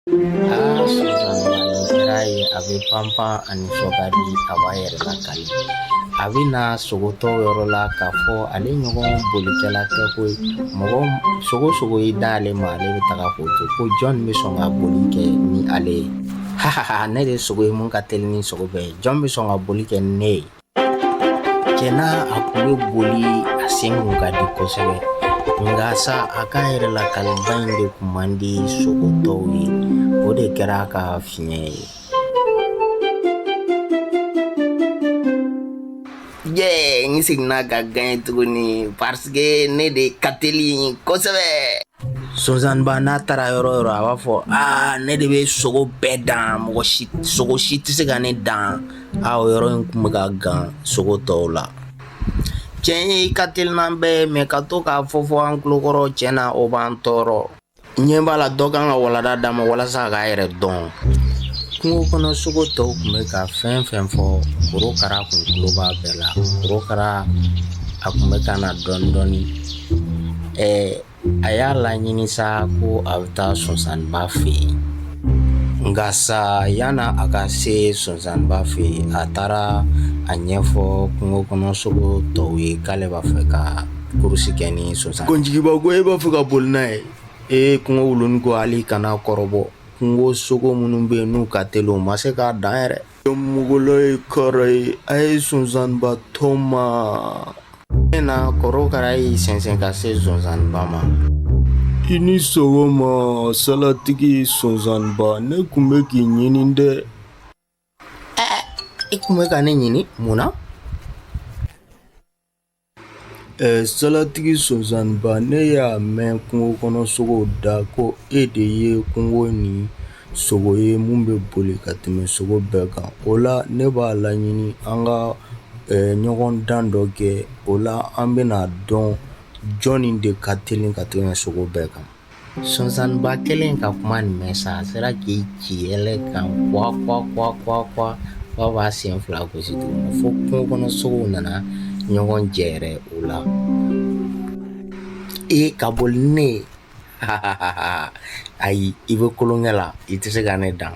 Aa, sonsanba nin kɛra ye, a bɛ panpan, a nisɔn ka di, a b'a yɛrɛ lakali. A bɛ na sogo tɔw yɔrɔ la k'a fɔ ale ɲɔgɔn bolikɛla tɛ koyi. Mɔgɔ sogo sogo y'i da ale ma, ale bɛ taga k'o to. Ko jɔn bɛ sɔn ka boli kɛ ni ale ye? Hahaha, ne de sogo ye mun ka teli ni sogo bɛɛ ye. Jɔn bɛ sɔn ka boli kɛ ni ne ye? Tiɲɛna, a kun bɛ boli, a sen kun ka di kosɛbɛ, nka sa a ka yɛrɛ lakaliba in de kun man di sogo tɔw ye. O de kɛra a ka fiɲɛ ye. Jɛ, n seginna ka gagner tuguni parce que ne de ka teli kosɛbɛ. Sonsanba n'a taara yɔrɔ yɔrɔ, a b'a fɔ: aa, ne de bɛ sogo bɛɛ dan, mɔgɔ si, sogo si tɛ se ka ne dan. Aa, o yɔrɔ in kun bɛ ka gan sogo tɔw la. Tiɲɛ ye, i ka teli n'an bɛɛ ye, mais ka to k'a fɔ fɔ an tulokɔrɔ, tiɲɛ na, o b'an tɔɔrɔ. Ɲɛ b'a la, dɔ kan ka walada d'a ma walasa a k'a yɛrɛ dɔn. Kungo kɔnɔ sogo tɔw tun bɛ ka fɛn fɛn fɔ, korokara kun tulo b'a bɛɛ la. Korokara, a kun bɛ ka na dɔɔni dɔɔni. Ɛɛ, a y'a laɲini sa ko a bɛ taa sonsanba fɛ yen, nka sa yanni a ka se sonsanba fɛ yen, a taara a ɲɛfɔ kungo kɔnɔ sogo tɔw ye k'ale b'a fɛ ka kurusi kɛ ni sonsan. Kunjigiba ko e b'a fɛ ka boli n'a ye. Ee, kungo wulunin ko hali kana kɔrɔbɔ. Kungo sogo minnu bɛ yen n'u ka teli, u ma se k'a dan yɛrɛ. Mugolo ye kɔrɔ ye, a ye sonsanba to ma na. Korokara y'i sɛnsɛn ka se sonsanba ma. I ni sɔgɔma, salatigi sonsanba, ne kun bɛ k'i ɲini dɛ. I kun bɛ ka ne ɲini mun na? Ɛ, salatigi sonsanba, ne y'a mɛn kungo kɔnɔ sogow da ko e de ye kungo nin sogo ye mun bɛ boli ka tɛmɛ sogo bɛɛ kan. O la, ne b'a laɲini an ka ɲɔgɔn dan dɔ kɛ. O la, an bɛna dɔn jɔnni de ka teli ka tɛmɛ sogo bɛɛ kan. Sonsanba kɛlen ka kuma nin mɛn sa, a sera k'i ci yɛlɛ kan kwa kwa kwa kwa kwa, f'a b'a sen fila gosi duguma, fo kungo kɔnɔ sogow nana ɲɔgɔn jɛ yɛrɛ o la. E ka boli ni ne ye? Ayi, i bɛ kolonkɛ la, i tɛ se ka ne dan.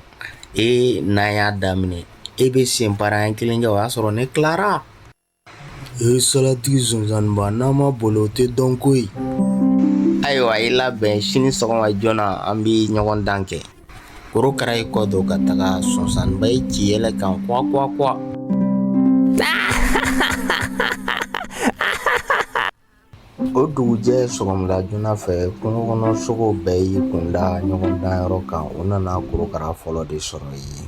E, n'an y'a daminɛ, e bɛ sen paran kelen kɛ, o y'a sɔrɔ ne tilara. Ee, salatigi sonsanba, n'an ma boli, o tɛ dɔn koyi. Ayiwa, i labɛn, sini sɔgɔma joona an bɛ ɲɔgɔn dan kɛ. Korokara y'i kɔ don ka taga, sonsanba y'i ci yɛlɛ kan kwa kwa kwa. O dugujɛ sɔgɔmada joona fɛ, kungo kɔnɔ sogow bɛɛ y'i kun da ɲɔgɔn danyɔrɔ kan. U nana korokara fɔlɔ de sɔrɔ yen.